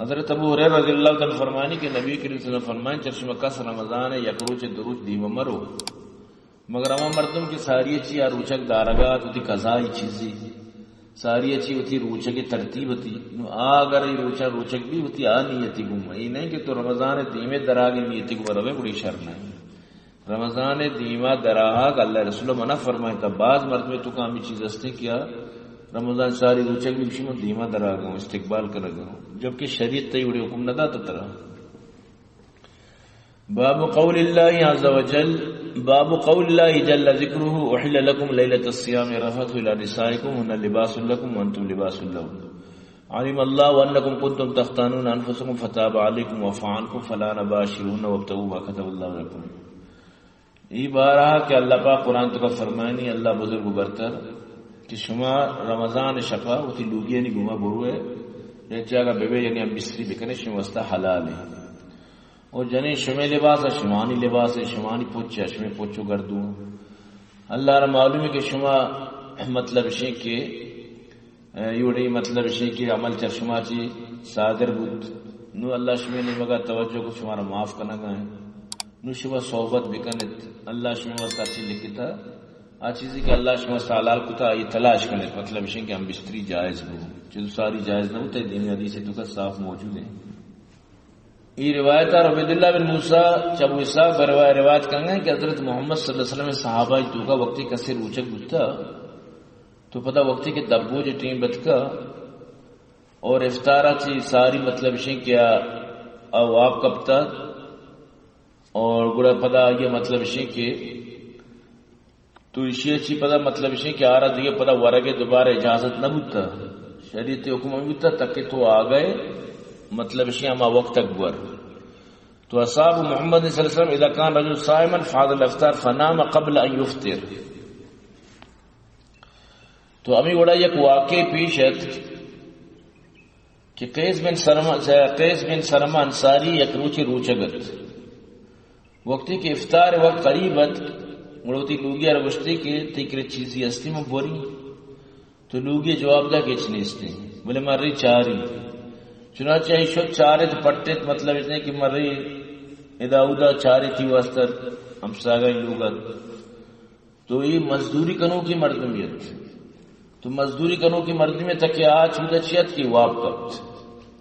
حضرت ابو ہریرہ رضی اللہ تعالی عنہ فرمانی کہ نبی کریم صلی اللہ علیہ وسلم فرمائیں، چر شما کس رمضان یک روچ دو روچ دیما مرو، مگر ہما مردم کہ ساری چی آ روچک دارگا ات، وتی قضائی چیزی، ساری چی وتی روچک ترتیب تی، نو آ اگر ای روچا روچک بی وتی آ نیتی گم، ای نہیں کہ تو رمضان دیمے دراگے نیتی گم روے، گڑی شر نہیں۔ رمضان دیما دراہگ اللہ رسول منع فرمائتا۔ بعض مردم تو کامی چیز ہستے کیا رمضان ساری روچک بھی گشی من دیما دراگا ہوں، استقبال کنگا ہوں، جبکہ شریعت تئی وڑی حکم نہ داتا ترا۔ باب قول الله عز وجل، باب قول الله جل ذكره: أحل لكم ليلة الصيام الرفث إلى نسائكم هن لباس لكم وأنتم لباس لهن. علم الله أنكم كنتم تختانون أنفسكم فتاب عليكم وعفا عنكم فالآن باشروهن وابتغوا ما كتب الله لكم. ای بارہ کہ اللہ پاک قرآن تو کا فرمانی، اللہ بزرگ و برتر، کہ شما رمضان شپا وتی لوگیانی گما بروئے، یک جاگہ ببے، یعنی ہم بستری بکنے، شما واسطہ حلال ہے۔ او جنین شمے لباس ہے، شمانی لباس ہے، شمانی پچ ہے، شمے پچ و گردو۔ اللہ را معلوم ہے کہ شما مطلب شے کہ، اے، یوڑی مطلب شے کہ عمل چر شما چی صادر بود۔ نو اللہ شمے نیمگا توجہ کو شما را معاف کنگا ہے۔ نو شما صحبت بکنت۔ اللہ شمے واسطہ چی لکھتا، آ چیزی کہ اللہ شما واسطہ حلال کتا، آئی تلاش کنت۔ مطلب شے کہ ہم بستری جائز بو۔ چیز ساری جائز نہ ہوتا، دینی حدیث تو کا صاف موجود ہے۔ ای روایت آر عبیداللہ بن موسیٰ چہ ابو اسحاق بہ روایت، روایت کنگا ہے کہ حضرت محمد صلی اللہ علیہ وسلم صحابہ توکا وقتی کسے روچک بوتا تو پدا وقتی کہ دبوج ٹیم بتکا اور افطارا چی ساری مطلب شیں کہ آ، آ واب کپتا اور گڑا پدا یہ مطلب شیں کہ تو ایشی چی پدا مطلب شیں کہ آرا دیگہ پدا ورگے دوبارہ اجازت نہ بوتا، شریعت حکم ہم بوتا تاکہ تو آگئے مطلب شیں ہما وقت تک بور۔ تو اصحاب محمد صلی اللہ علیہ وسلم اذا كان رجل صائما فحضر الافطار فنام قبل ان يفطر۔ تو ہمیں وڑا یک واقعے پیش ات کہ قیس بن سرما، قیس بن سرما انصاری یک روچے روچگ ات۔ وقتی کہ افطار وقت قریب ات، گڑا وتی لوگی ء گوشتی کہ تئی کرا چیزی ہستی من بوری؟ تو لوگی جواب دا کہ ہچ نیستی، بلے مرے چاری۔ چنانچہ ای شد چارت پٹت، مطلب اتنے کہ مرے ادا اودا چارے تئی واسطہ ہمساگائی لوگ ات۔ تو ای مزدوری کنوکی مردمی ات۔ تو مزدوری کنوکی مردمی ات کہ آ چودا چی ات کہ واب کپت۔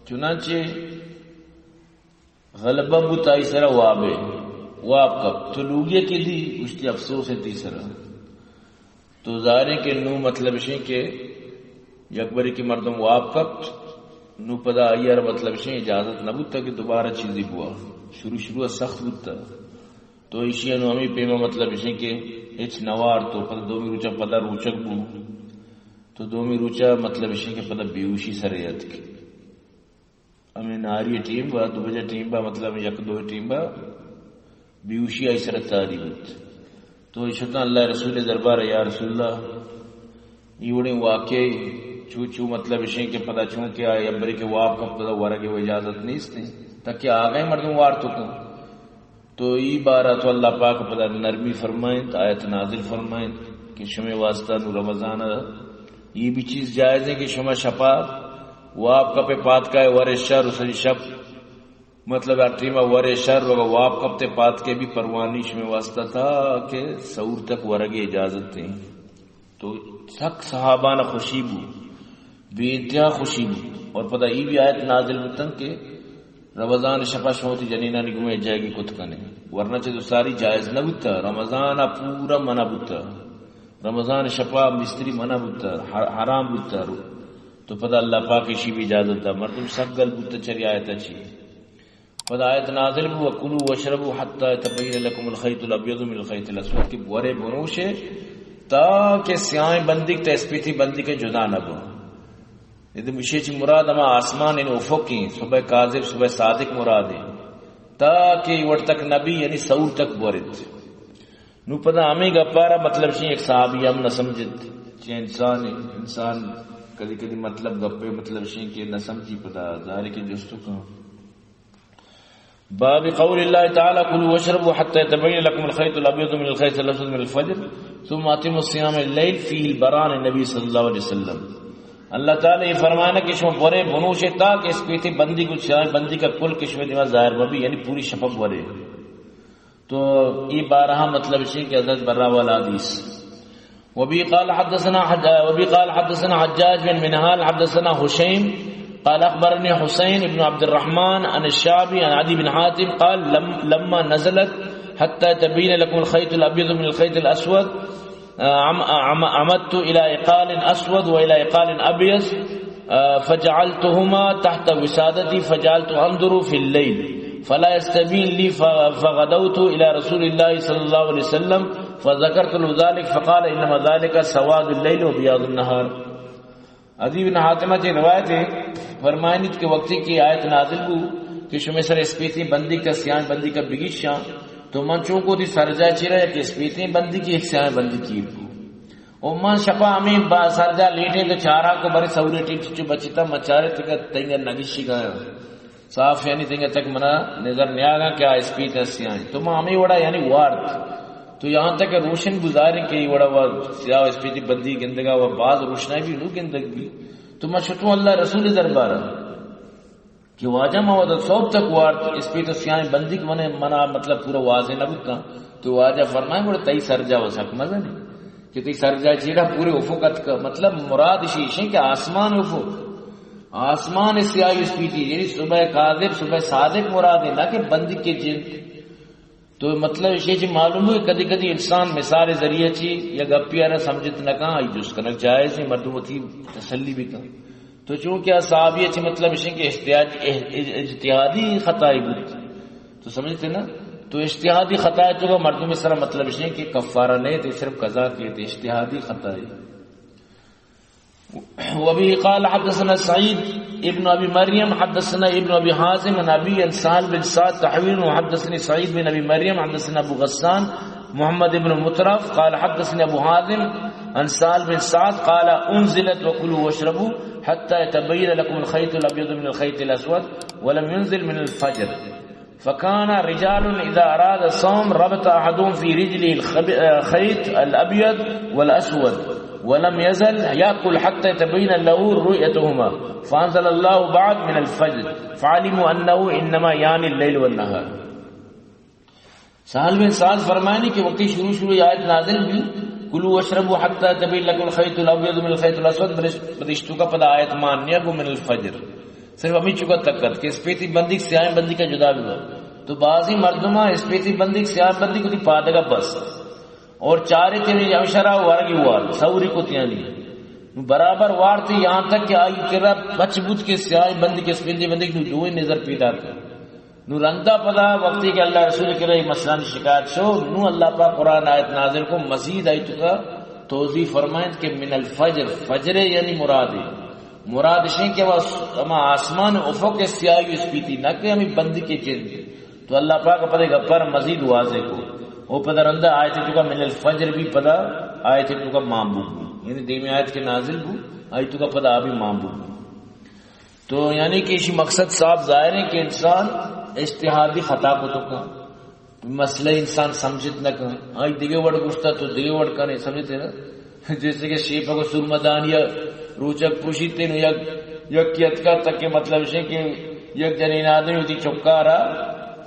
چنانچہ غلبہ بوت آئی سرا وابے، واب کپت۔ تو لوگی کہ دی، گوشتی افسوس ہے تئی سرا۔ تو ظاہر ہے کہ نو مطلب شیں کہ یک بری کہ مردم واب کپت، نو پدا آئی ار مطلب شیں اجازت نہ بوتا کہ دوبارہ چیزی بوا۔ شروع شروع سخت بوتا۔ تو ایشی انو ہمیں پیما مطلب ایشی کہ ہچ نوار تو پدا دومی روچا پدا روچک بو۔ تو دومی روچا مطلب ایشی کہ پدا بیوشی سرے اتک۔ ہمیں ناری ٹیم با، دو بجے ٹیم با، مطلب یک دو ٹیم با بیوشی آئی سر تاری بوت۔ تو ایشتاں اللہ رسول دربار، یا رسول اللہ، ای وڑیں واقعے چو چو مطلب ایشیں کہ پدا چون کہ آ یبرے کہ واب کپت پدا ورگے و اجازت نیست ہیں، تاکہ آگئے مردم وار تو کن۔ تو ای بارہ تو اللہ پاک پدا نرمی فرمائنت، آیت نازل فرمائنت کہ شمے واسطہ نو رمضان ای بھی چیز جائز ہیں کہ شما شپا واب کپے پاتکائے ورے شر و سجی شپ، مطلب ہر ٹیما ورے شر و واب کپتے پاتکے بھی پروانی شمے واسطہ تھا کہ سحور تک ورگے اجازت ہیں۔ تو سک صحابان خوشی بو، بے انتہا خوشی بو۔ اور پدا ای بھی آیت نازل بوتن کہ رمضان شپا شما وتی جنینانی گومے جائگی کت کنے، ورنہ چہ تو ساری جائز نہ بوتا، رمضان پورا منع بوتا، رمضان شپا مستری منع بوتا، حر-، حرام بوتا۔ تو پدا اللہ پاک ایشی بھی اجازت دا، مردم سک گل بوتا چری آیتا چی۔ پدا آیت نازل بو، وَكُلُوا وَاشْرَبُوا حَتَّى يَتَبَيَّنَ لَكُمُ الْخَيْطُ الْأَبْيَضُ مِنَ الْخَيْطِ الْأَسْوَدِ، کہ بورے بنوشے تاکہ سیاہیں بندیک تا اسپیتی بندیک جدا نہ بو۔ ادا مشے چی مراد ہما آسمان ان افق ہیں، صبح کاذب، صبح صادق مراد ہیں، تاکہ وڑ تک نبی یعنی سحور تک بورت۔ نو پدا ہمیں گپارا مطلب شی ایک صحابی ہم نہ سمجھت، چی انسان، انسان کدی کدی مطلب گپے مطلب شی کہ نہ سمجھی پدا ظاہر کہ جستو کہاں۔ باب قول الله تعالى: كلوا واشربوا حتى يتبين لكم الخيط الأبيض من الخيط الأسود من الفجر ثم أتموا الصيام إلى الليل، فيه البراءة عن النبي صلى الله عليه وسلم. اللہ تعالی یہ فرمانا کہ شما بورے بنوشے تا کہ اسپیتیں بندیک و سیاہیں بندیک ءِ کل کہ شما دیما ظاہر مبی، یعنی پوری شپا بورے۔ تو یہ بارہا مطلب اش کہ حضرت براء والا حدیث۔ وبه قال حدثنا حج-، وبه قال حدثنا حجاج بن منهال حدثنا هشيم قال أخبرني حسين بن عبد الرحمن عن الشعبي عن عدي بن حاتم قال: لم-، لما نزلت حتى يتبين لكم الخيط الأبيض من الخيط الأسود، عم-، عم-، عمدت إلى عقال أسود وإلى عقال أبيض، آ، فجعلتهما تحت وسادتي، فجعلت أنظر في الليل فلا يستبين لي، ف-، فغدوت إلى رسول الله صلى الله عليه وسلم فذكرت له ذلك فقال: إنما ذلك سواد الليل وبياض النهار. عدی بن حاتمہ چہ روایت ہے، فرمائنیت کہ وقتی کہ آیت نازل بو کہ شمے سر اسپیتیں بندیک ءَ، سیاہیں بندیک ءَ بگیشاں، تو من چونکو دی سرجا چیرا یک اسپیتیں بندیکے، یک سیاہیں بندیکے بو۔ او من شپا ہمیں با سرجا لیٹیں تو چاراں کو برے سہورے ٹیم چچو بچتا، من چارے تک تنگا نگشی گایا۔ صاف یعنی تنگا تک منا نظر نیاگا کہ آ اسپیت ءَ سیاہیں۔ تو من ہمیں وڑا یعنی وارت۔ تو یہاں تک کہ روشن گزاریں کہ یہ وڑا وا سیاہ اسپیتی بندی گندگا وا باز روشنائی بھی نو گندگ بھی۔ تو من شتوں اللہ رسول دربارا کہ واجہ ما ودا صبح تک وارت، اسپیت ءَ سیاہیں بندیک منے منا مطلب پورا واضح نہ بوتاں۔ تو واجہ فرمائے گڑا تئی سرجا و سک مزن کہ تئی سرجا چیرا پورے افق اتکا۔ مطلب مراد اش ایشیں کہ آسمان افق، آسمان سیاہی اسپیتی، یعنی صبح کاذب، صبح صادق مراد ہے، نہ کہ بندیک ءِ جند۔ تو مطلب ایشی چہ معلوم ہے کہ کدی کدی انسان مثال ذریعہ چی یا گپی آرا سمجھت نہ کن، آئی جست کنگ جائز ہے، مردم وتی تسلی بھی کن۔ تو چونکہ آ صحابی چہ مطلب ایشی کہ احتیاج، اح-، اج-، اجتہادی خطائی بود، تو سمجھتے نا؟ تو اجتہادی خطا ہے تو مردم سر مطلب ایشی کہ کفارہ نہیں، تو صرف قضا کیت، اجتہادی خطائی۔ وبه قال حدثنا سعيد ابن أبي مريم حدثنا ابن أبي حازم عن أبي عن سهل بن سعد تحويل، وحدثني سعيد بن أبي مريم حدثنا أبو غسان محمد بن مطرف قال حدثني أبو حازم عن سهل بن سعد قال: أنزلت وكلوا واشربوا حتى يتبين لكم الخيط الأبيض من الخيط الأسود ولم ينزل من الفجر. فكان رجال إذا أراد الصوم ربط أحدهم في رجله الخب-، آه، خيط الأبيض والأسود، ولم يزل يأكل حتى يتبين له رؤيتهما، فأنزل الله بعد من الفجر، فعلموا أنه إنما يعني الليل والنهار. سہل بن سعد فرمائنی کہ وقتی شروع شروع آیت نازل بی، کلوا واشربوا حتی یتبین لکم الخیط الابیض من الخیط الاسود، بلے پدشتو کا پدا آیت مان نیا گو من الفجر۔ صرف ہمیں چکا تک ات کہ اسپیتی بندیک سیاہیں بندیک ءَ جدا بی۔ تو بعضی مردماں اسپیتی بندیک سیاہیں بندیک وتی پادگا بست اور چارے تینے ہمشرا ورگی وارت، سوری کت یعنی۔ برابر وارتی یہاں تک کہ آئی کرا پچ بوت کہ سیاہیں بندیک اسپیتی بندیک نو دوئیں نظر پیدا کر۔ نو رندا پدا وقتی کہ اللہ رسول کرا یہ مسئلہ شکایت شو، نو اللہ پاک قرآن آیت نازل کو، مزید آئی تو کا توضیح فرمائیں کہ من الفجر، فجر یعنی مراد ہے۔ مراد اشیں کہ وہ ہما آسمان افق سیاہی اسپیتی، نہ کہ ہمیں بندیک ءِ جند۔ تو اللہ پاک پدے گپر مزید واضح کو۔ او پدا رندا آیت تو کا من الفجر بھی پدا آیت تو کا مان بو۔ یعنی دیمی آیت کے نازل بو، آئی تو کا پدا آ بھی مان بو۔ تو یعنی کہ اسی مقصد صاف ظاہر ہے کہ انسان اجتہادی خطا کو تو کا مسئلہ انسان سمجھت نہ کن، آئی دیگہ وڑ گوشتا تو دیگہ وڑ کنے، سمجھتے نا؟ جیسے کہ شیپک و سرمدانی روچک پوشیتے نو یک، یک کی اتکا تک کہ مطلب شے کہ یک جنین آدمی ہوتی چکارا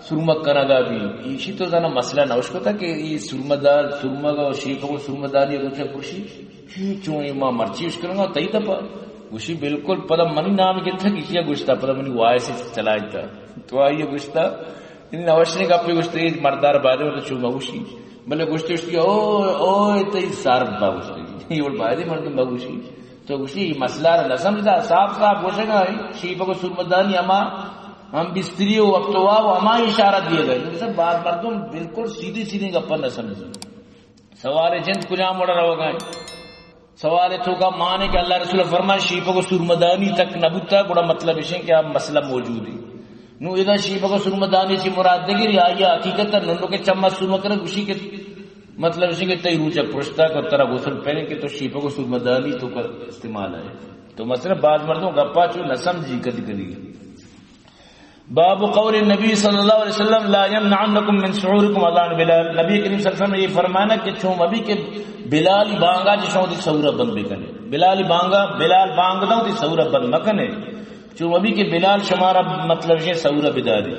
سرمک کنگا بھی۔ ایشی تو زانا مسئلہ نہ اشکتا کہ یہ سرمدار، سرمگ و شیپک و سرمدانی روچک پوشی، چون یہ ما مرچی اشکنگا تئی دپا۔ گوشی بالکل پدا منی نام گتا کہ کیا گوشتا، پدا منی وائس چلائیتا۔ تو آئیے گوشتا، یعنی نوشنے گپے گوشتے، مردار بادے تو چو مگوشی۔ بلے گوشتے، گوشتی، او، او، تئی سر با گوشتے۔ یہ بول بادے مردم مگوشی۔ تو گوشی، یہ مسئلہ را نہ سمجھتا، صاف صاف گوشگا ہے، شیپک و سرمدانی ہما، ہم بستری و وقت و ہما اشارہ دیے گئے۔ تو سب بعض مردم بالکل سیدھی سیدھی گپا نہ سمجھی۔ سوال جند کجام وڑا روگا ہے؟ سوال تو کا مانے کہ اللہ رسول فرمان شیپک و سرمدانی تک نبوتا، گڑا مطلب اشیں کہ آ مسئلہ موجود ہے۔ نو ادا شیپک و سرمدانی چی مراد دگری آیا حقیقتا ننو کے چما سرمک کرے گوشی کہ مطلب اشیں کہ تئی روچا پرشتا کو ترا غسل پہنے کہ تو شیپک و سرمدانی تو کا استعمال ہے۔ تو مثلا بعض مردم گپا چو نہ سمجھی کدی کدی۔ باب قول النبی صلی اللہ علیہ وسلم، لا يمنعنكم من سحوركم اذان بلال۔ نبی کریم صلی اللہ علیہ وسلم نے یہ فرمانا کہ چون ابھی کہ بلال بانگا چی شما وتی سحورا بند بکنے، بلال بانگا، بلال بانگ دا وتی سحورا بند مکنے، چون ابھی کہ بلال شمارا مطلب یہ سحورا بداری۔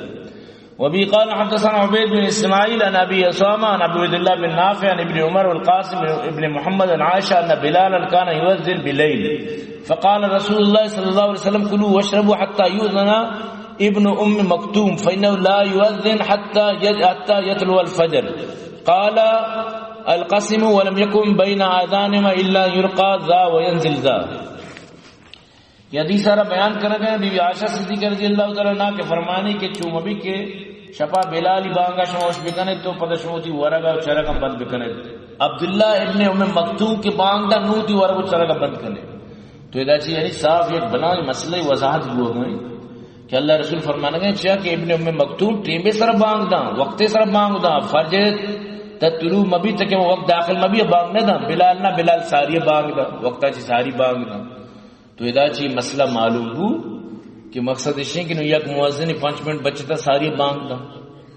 وبه قال حدثنا عبيد بن إسماعيل عن أبي أسامة عن عبيد الله بن نافع عن ابن عمر والقاسم بن محمد عن عائشة أن بلالا كان يؤذن بالليل، فقال رسول الله صلى الله عليه وسلم، كلوا واشربوا حتى يؤذن ابن أم مكتوم، فإنه لا يؤذن حتى يج-، حتى يطلع الفجر. قال القاسم، ولم يكن بين آذانهما إلا يرقى ذا وينزل ذا. یہ حدیث سارا بیان کرنا ہے بی بی عائشہ صدیقہ رضی اللہ تعالی عنہا کہ فرمانی کہ چون ابھی کہ شپا بلالی بانگا شما وش بکنے تو پدا شما وتی ورگا و چرگا بند بکنے۔ عبداللہ ابن ام مکتوم کہ بانگ دا نو وتی ورگ و چرگا بند کنے۔ تو ادا چی یعنی صاف یک بلاہیں مسئلہ وضاحت بوگ ء کہ اللہ رسول فرمانگ ء چیا کہ ابن ام مکتوم ٹیمبے سر بانگ داں، وقتے سر بانگ داں، فجر تا طلوع مبی تک وقت داخل مبی بانگ نہ داں، بلال نہ، بلال ساری بانگ داں، وقتا چی ساری بانگ داں۔ تو ادا چی مسئلہ معلوم بو کہ مقصد اشیں کہ نو یک مؤذن پنچ منٹ بچتا ساری بانگ دا۔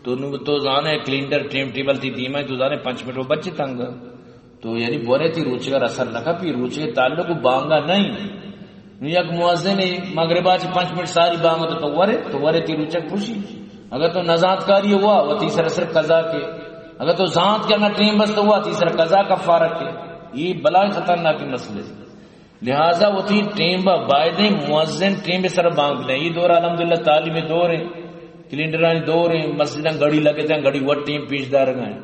تو نو تو زانے کیلنڈر ٹائم ٹیبل تی دیما ہے، تو زانے پنچ منٹ وہ بچتنگا۔ تو یعنی بورے تی روچگا اثر نہ کپی، روچگے تعلق بانگا نہیں۔ نو یک مؤذن مغربا چی پنچ منٹ ساری بانگ تو، تو ورے، تو ورے تی روچگ پوشی۔ اگر تو نزانتکاری ہوا، وہ تیسرا صرف قضا کے۔ اگر تو زانت کے اگر ٹائم بس تو ہوا، تیسرا قضا کفارہ کے۔ یہ بلاہیں خطرناک مسئلے۔ لہذا وتی ٹیم با بایدیں مؤذن ٹیم سر بانگ دیں۔ یہ دور الحمدللہ تعلیم دور ہیں، کیلنڈرانی دور ہیں، مسجداں گھڑی لگے تھے، گھڑی وقت ٹیم پیش دارگا ہیں۔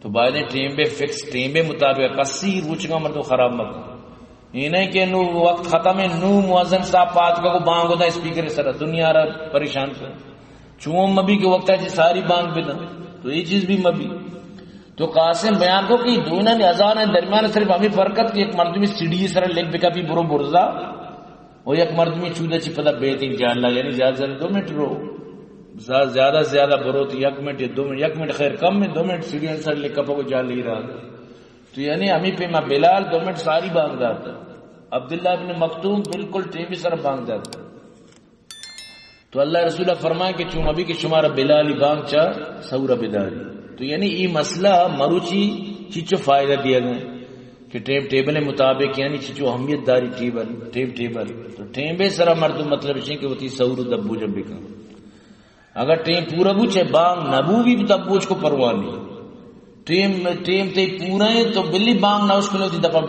تو بایدیں ٹیم بے فکس، ٹیم بے مطابق کسی روچگا مردم خراب مکن۔ یہ نہیں کہ نو وقت ختم ہے، نو مؤذن صاحب پاتکا کو بانگ دا اسپیکر سر دنیا را پریشان کر۔ چون مبی کہ وقتا چی ساری بانگ بدن، تو یہ چیز بھی مبی۔ تو قاسم بیان کو کہ دوئینانی اذان درمیان صرف ہمیں فرقت کہ یک مردمی سیڑھی سر لگ بکپی برو برزا، و یک مردمی چودہ چی پدا بیتیں جہلا، یعنی زیادہ زیادہ دو منٹ رو، زیادہ، زیادہ زیادہ برو تو یک منٹ یا دو منٹ، یک منٹ خیر کم میں دو منٹ سیڑھی سر لگ کپا کو جہل ہی رہا۔ تو یعنی ہمیں پیما بلال دو منٹ ساری بانگ داتا، عبداللہ ابن مکتوم بالکل ٹیمی سر بانگ داتا۔ تو اللہ رسول فرمائے کہ چون ابھی کہ شمارا بلالی بانگ چا سورا بداری۔ تو یعنی ای مسئلہ مروچی چیچو فائدہ دیا گئے کہ ٹائم ٹیبل مطابق یعنی چیچو اہمیت داری ٹیبل، ٹائم ٹیبل۔ تو ٹائم بے سرا مردم مطلب چین کہ وتی سور دبو جب بکن۔ اگر ٹیم پورا بو، چہ بانگ نہ بو بھی، تب بوچ کو پرواہ نہیں۔ ٹیم، ٹیم تے پورا ہے تو بلی بانگ نہ اشکنو تھی دپا،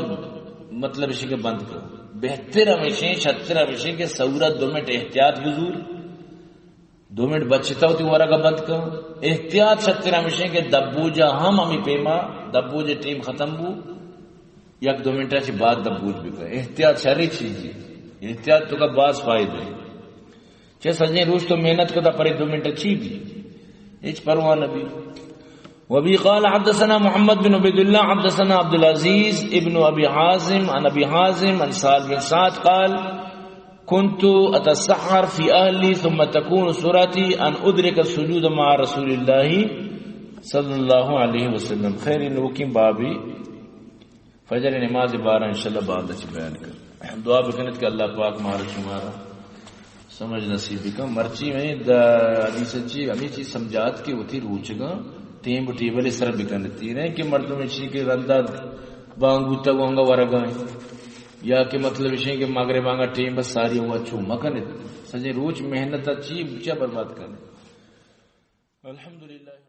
مطلب اسی کہ بند کر۔ بہتر ہمیشیں، شتر ہمیشیں کہ سورت دو منٹ احتیاط بزور، دو منٹ بچتا ہوتی ورگا بند کر۔ احتیاط شتر ہمیشیں کہ دبوجا ہم ہمیں پیما، دبوجے ٹیم ختم بو، یک دو منٹ چی بعد دبوج بکن۔ احتیاط شری چیزی، احتیاط تو کا باز فائدہ ہے۔ چہ سجیں روچ تو محنت کتا، پرے دو منٹ چی بی؟ ہچ پرواہ نہ بی۔ وبه قال حدثنا محمد بن عبيد الله حدثنا عبد العزيز ابن أبي حازم عن أبي حازم عن سهل بن سعد قال: كنت أتسحر في أهلي ثم تكون سرعتي أن أدرك السجود مع رسول الله صلى الله عليه وسلم. خیر، نوکیں بابی فجر نماز بارہ انشاءاللہ بعد چ بیان کر۔ دعا بکنت کہ اللہ پاک مارا شمارا سمجھ نصیب بکن۔ مرچی میں دا حدیث چی، ہمیں چیز سمجھات کہ وتی روچگاں ٹیم ٹیبل سر بکنت۔ یہ نہیں کہ مردم چی کہ رندا بانگ بوتا گو انگا ورگا ہیں، یا کہ مطلب اش کہ مغرب آنگا ٹیم بس ساری ہوا چو مکنت۔ سجے روچ محنت چی بچا برباد کرنے۔ الحمدللہ۔